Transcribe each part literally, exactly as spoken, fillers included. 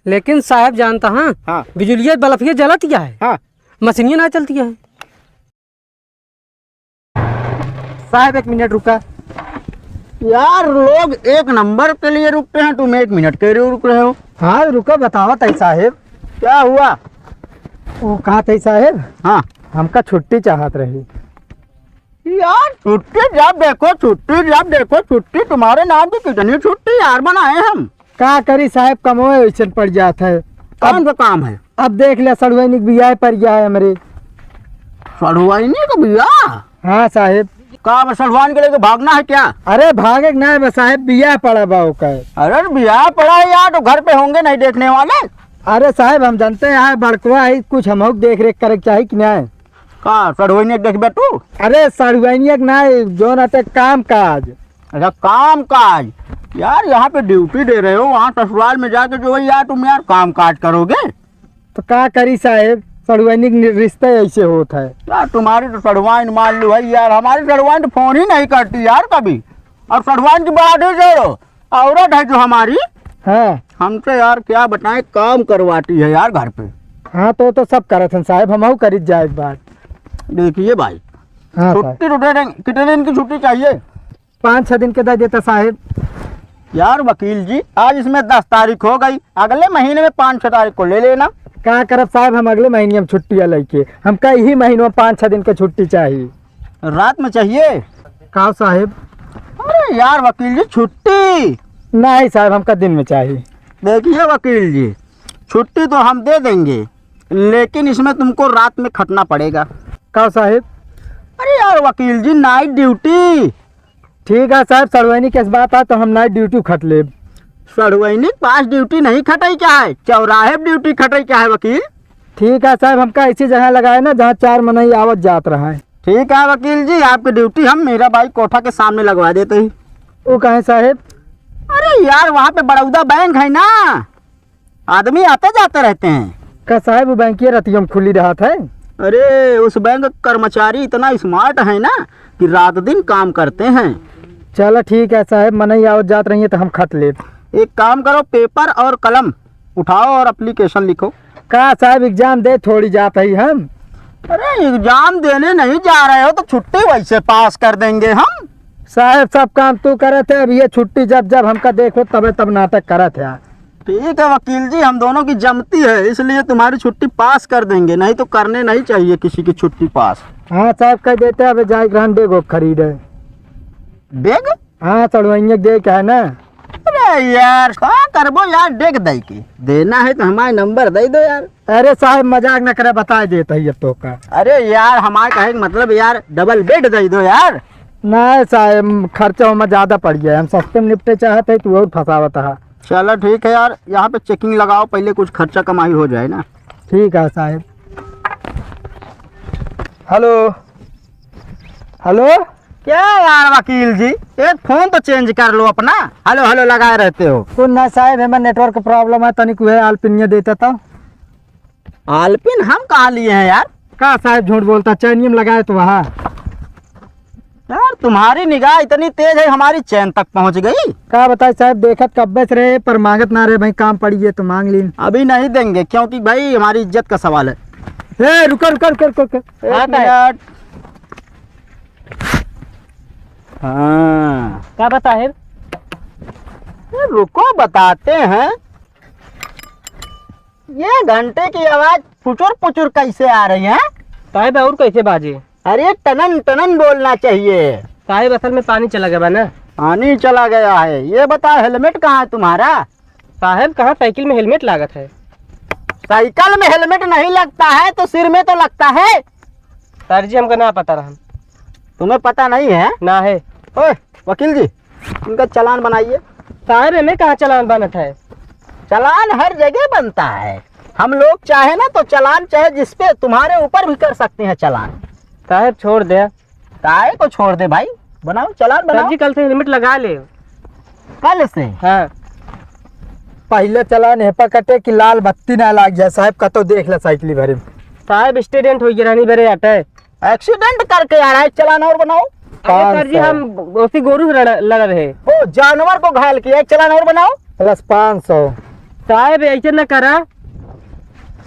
लेकिन साहेब जानता हाँ, हाँ। बिजुलिया बल्ब ये जलत क्या है? हाँ। मशीनिया ना चलती है। साहेब, एक मिनट रुका। यार, लोग एक नंबर के लिए रुकते हैं, तुम एक मिनट के लिए रुक रहे हो। हाँ, रुको, बतावत है साहेब। क्या हुआ? वो कहा था साहेब, हाँ। हमका छुट्टी चाहत रही। यार, छुट्टी जब देखो छुट्टी, जब देखो छुट्टी, तुम्हारे नाम की कितनी छुट्टी यार बनाए हम। का करी साहेब, कमवे वैसन पड़ जात है। कौन अब, सा काम है? अब देख ले, सड़ुआइनी के बियाह पड़ गया है हमरे। सड़ुआइनी का बियाह? हाँ साहेब। का अब सड़ुआइन के लेके भागना है क्या? अरे भागे के ना है बस साहेब, बियाह पड़ा बा ओकर। अरे बियाह पड़ा है यार, तो घर पे होंगे नहीं देखने वाले। अरे साहेब, हम जानते हैं यार, बड़कवा है, कुछ हमहू के देख रेख करे के चाही कि नहीं? का सड़ुआइनी के देखबे तू? अरे सड़ुआइनी के ना, जोन आते काम काज। अच्छा, काम काज। यार, यहाँ पे ड्यूटी दे रहे हो, वहाँ ससुराल में जाके जो है यार, तुम यार काम काज करोगे। तो का करी साहेब, सड़ुआइनी के नि-, रिश्ता ऐसे होत है। यार, तुम्हारी तो सड़ुआइन मान लो भाई यार, हमारी सड़ुआइन तो फोन ही नहीं करती यार कभी, और सड़ुआइन की बात ही छोड़ो, औरत है जो हमारी, हाँ। हमसे यार क्या बताएं, काम करवाती है यार घर पे। हाँ, तो, तो सब करत हैं साहेब, हमहू करीत जाए एक बार। देखिए भाई, हाँ साहेब। छुट्टी तो दे देंगे, कितने दिन की छुट्टी चाहिए? पाँच छः दिन के दे देता साहेब। यार वकील जी, आज इसमें दस तारीख हो गई, अगले महीने में पाँच छः तारीख को ले लेना। का करब साहेब, हम अगले महीने में छुट्टियाँ लेके, हमका यही महीनों में पाँच छः दिन के छुट्टी चाहिए। रात में चाहिए? का साहेब? अरे यार वकील जी, छुट्टी। नहीं साहेब, हमका दिन में चाहिए। देखिए वकील जी, छुट्टी तो हम दे देंगे, लेकिन इसमें तुमको रात में खटना पड़ेगा। का साहेब? अरे यार वकील जी, नाइट ड्यूटी। ठीक है साहेब, सड़ुआइनी के बात है तो हम नाइट ड्यूटी खट लेब। सड़ुआइनी के पास ड्यूटी नहीं खटई क्या है, चौराहे पे ड्यूटी खटई क्या है वकील? ठीक है साहेब, हमका ऐसी जगह लगाए ना जहाँ चार मनई आवत जात रहा है। ठीक है वकील जी, आपकी ड्यूटी हम मीरा बाई कोठा के सामने लगवा देते हैं। वो कहे साहेब? अरे यार, वहाँ पे बड़ौदा बैंक है ना, आदमी आते जाते रहते हैं। का साहेब, वो बैंक ये रतियों में खुली रहत है? अरे, उस बैंक के कर्मचारी इतना स्मार्ट है ना कि रात दिन काम करते हैं। चलो ठीक है साहेब, मनई आवत जात रही है तो हम खट लेब। एक काम करो, पेपर और कलम उठाओ और एप्लीकेशन लिखो। का साहेब, एग्जाम दे थोड़ी जात है हम? अरे, एग्जाम देने नहीं जा रहे हो तो छुट्टी वैसे पास कर देंगे हम। साहेब, सब काम तू करत है, अब ये छुट्टी जब जब हमका देखो तबे तब नाटक करत है। ठीक है वकील जी, हम दोनों की जमती है, इसलिए तुम्हारी छुट्टी पास कर देंगे, नहीं तो करने नहीं चाहिए किसी की छुट्टी पास। हाँ साहेब, कह देते हैं, अबे जाए ग्रहण डेगो खरीदे। डेग? हाँ, सड़ुआइया के दे के है ना। अरे यार, का करबो यार, डेग दई के? देना है तो हमारे नंबर दे दो यार। अरे साहेब, मजाक न करे, बता देत है ये तो का। अरे यार, हमारे कहे के मतलब यार, डबल बेड दे दो यार। नहीं साहेब, खर्चा ओमा ज्यादा पड़ गया है, हम सस्ते में निपटे चाहत है, तू और फंसावत है। चलो ठीक है यार, यहाँ पे चेकिंग लगाओ, पहले कुछ खर्चा कमाई हो जाए ना। ठीक है साहेब। हेलो, हेलो। क्या यार वकील जी, एक फोन तो चेंज कर लो अपना, हेलो हेलो लगाए रहते हो। कुछ ना साहेब, हमारे नेटवर्क प्रॉब्लम है, तनिक उहे आलपिनिया देता था। आलपिन हम कहाँ लिए हैं यार? का साहेब झूठ बोलता, चैनियम लगाए तो वहाँ। यार तुम्हारी निगाह इतनी तेज है, हमारी चैन तक पहुँच गई। का बताए साहेब, देखत कब्बे से रहे पर मांगत ना रहे भाई, काम पड़ी है तो मांग ली। अभी नहीं देंगे क्योंकि भाई हमारी इज्जत का सवाल है। ए, रुको, रुको, रुको, रुको, रुको। एक हाँ, साहेब। मिनट। हाँ। का बा साहेब? ए, रुको, बताते हैं। ये घंटे की आवाज फुचुर फुचुर कैसे आ रही है? साहेब, और कैसे बाजे? अरे, टनन टनन बोलना चाहिए। साहेब, असल में पानी चला गया बा ना। पानी चला गया है। ये बताओ, हेलमेट कहाँ है तुम्हारा? साहेब, कहाँ साइकिल में हेलमेट लागत है? साइकिल में हेलमेट नहीं लगता है तो सिर में तो लगता है। सर जी, हमका ना पता रहा। तुम्हें पता नहीं है? ना है। ओए, वकील जी, इनका चालान बनाइए। साहेब, एमे कहाँ चालान बनत है? चालान हर जगह बनता है। हम लोग चाहे ना तो चालान चाहे जिस पे तुम्हारे ऊपर भी कर सकते हैं चालान। साहेब, छोड़ दे। काहे को छोड़ दे भाई, बनाओ, चालान सर बनाओ। जी, कल से हेलमेट लगा ले। कल से? हाँ। पहले चालान एह पर कटे कि लाल बत्ती ना लाग जाए। साहेब, कतो देख ले साइकिल भरे में। साहेब, एक्सीडेंट हो गया, रानी भरे आटे। एक्सीडेंट करके आ रहा है, एक चालान और बनाओ। अरे सर जी, पाँच सौ। हम उसी गोरू से लड़-, लड़ रहे। ओ, जानवर को घायल किया, एक चालान और बनाओ। प्लस पाँच सौ। साहब, ऐसे न करा।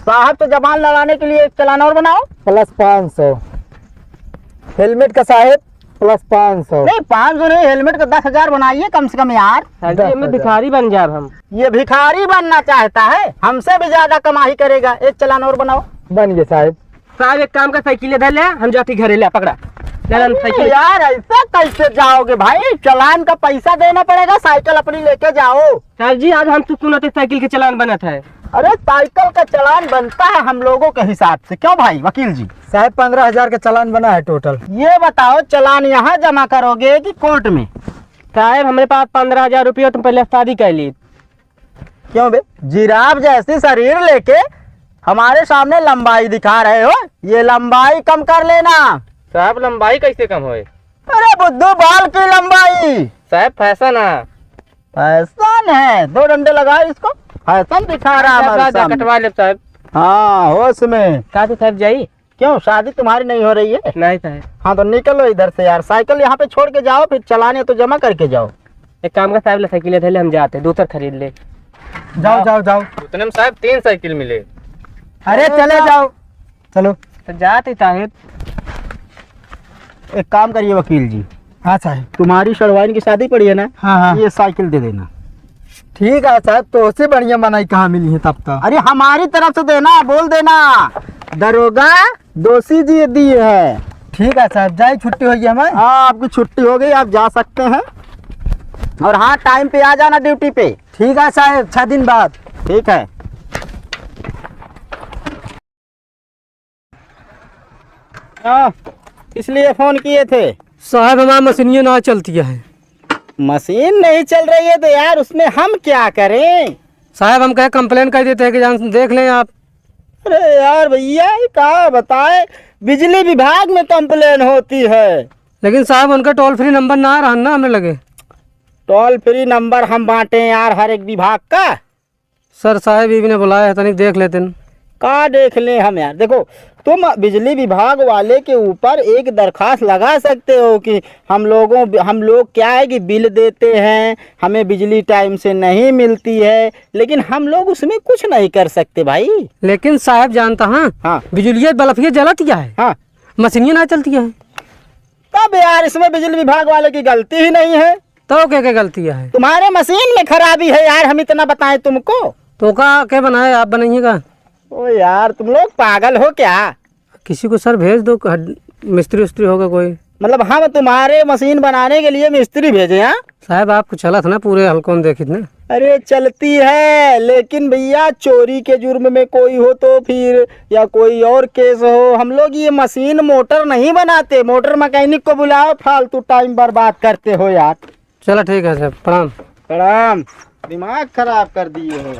साहब, तो जबान लड़ाने के लिए एक चालान और बनाओ। प्लस पाँच सौ। हेलमेट का साहब, प्लस पाँच सौ। नहीं, पाँच सौ नहीं, हेलमेट का दस हजार बनाइए कम से कम यार। सर जी, हमें दस हजार। भिखारी बन जाब हम। ये भिखारी बनना चाहता है, हमसे भी ज्यादा कमाई करेगा। एक चालान और बनाओ। बन गए साहब। साहब, एक काम कर, साइकिल इधर ले, हम जाती घरे, ले पकड़ा। ले, ले, अरे साइकिल। यार, ऐसा कैसे जाओगे भाई? चालान का पैसा देना पड़ेगा, साइकिल अपनी लेके जाओ। सर जी, आज हम तो सुनते साइकिल के चालान बनत है। अरे, साइकिल का चालान बनता है हम लोगों के हिसाब से, क्यों भाई वकील जी? साहब, पन्द्रह हजार का चालान बना है टोटल। ये बताओ, चालान यहाँ जमा करोगे कि कोर्ट में? साहब, हमरे पास पन्द्रह हजार रुपये, तुम पहले शादी कर ली। क्यों बे, जिराफ जैसी शरीर लेके हमारे सामने लंबाई दिखा रहे हो? ये लंबाई कम कर लेना। साहब, लंबाई कैसे कम होए? अरे बुद्धू, बाल की लंबाई। साहब, फैशन है। फैशन है? दो डंडे लगाओ इसको, फैशन दिखा रहा है साहब, हमारे आज सामने। कटवा ले साहब। हाँ, होश में। का तो साहब जाई? क्यों, शादी तुम्हारी नहीं हो रही है? नहीं साहब। हाँ, तो निकलो इधर से यार, साइकिल यहाँ पे छोड़ के जाओ, फिर चालान या तो जमा करके जाओ। एक काम कर साहब, ले साइकिल इधर ले, हम जाते, दूसर खरीद ले। जाओ, जाओ, जाओ। उतने में साहब तीन साइकिल मिले। अरे, चले जाओ, चलो। तो जाते साहब। एक काम करिए वकील जी। हाँ साहब। तुम्हारी सड़वाइन की शादी पड़ी है ना? हाँ, हाँ। ये साइकिल दे देना। ठीक है साहब, तो उससे बढ़िया मनई कहाँ मिली है तब तो? अरे, हमारी तरफ से देना, बोल देना, दरोगा दोषी जी दिए है। ठीक है साहब, जाए, छुट्टी हो गई हमारी। हाँ, आपकी छुट्टी हो गई, आप जा सकते हैं। और हाँ, टाइम पे आ जाना ड्यूटी पे। ठीक है साहब, छह दिन बाद। ठीक है। हाँ, इसलिए फोन किए थे। साहब, हमारी मशीनिया ना चलती है। मशीन नहीं चल रही है तो यार, उसमें हम क्या करें? साहब, हम कहे कंप्लेन कर देते हैं कि जान देख लें आप। अरे यार भैया, ये का बताए, बिजली विभाग में कंप्लेन होती है। लेकिन साहब, उनका टोल फ्री नंबर ना रहा ना हमें लगे। टोल फ्री नंबर हम बांटे यार हर एक विभाग का। सर साहब, ये भी ने बुलाया है, तनिक देख लेते न। का देख लें हम यार? देखो, तुम बिजली विभाग वाले के ऊपर एक दरखास्त लगा सकते हो कि हम लोगों, हम लोग क्या है कि बिल देते हैं, हमें बिजली टाइम से नहीं मिलती है, लेकिन हम लोग उसमें कुछ नहीं कर सकते भाई। लेकिन साहब जानता हाँ, हाँ। बिजुलिया बल्ब ये जलत क्या है? हाँ। मशीनिया ना चलती है। तब यार, इसमें बिजली विभाग वाले की गलती ही नहीं है। तो क्या, क्या गलती है? तुम्हारे मशीन में खराबी है यार, हम इतना बताएं तुमको। तो का, क्या बनाए, आप बनाइएगा? ओ यार, तुम लोग पागल हो क्या? किसी को सर भेज दो, हड-, मिस्त्री उस्त्री होगा कोई। मतलब, हम तुम्हारे मशीन बनाने के लिए मिस्त्री भेजे, हाँ? साहब, आपको चलत ना पूरे हलकों देखित ना। अरे, चलती है, लेकिन भैया, चोरी के जुर्म में कोई हो तो फिर, या कोई और केस हो, हम लोग ये मशीन मोटर नहीं बनाते। मोटर मैकेनिक को बुलाओ, फालतू टाइम बर्बाद करते हो यार। चलो, ठीक है सर, प्रणाम। प्रणाम। दिमाग खराब कर दिए हो।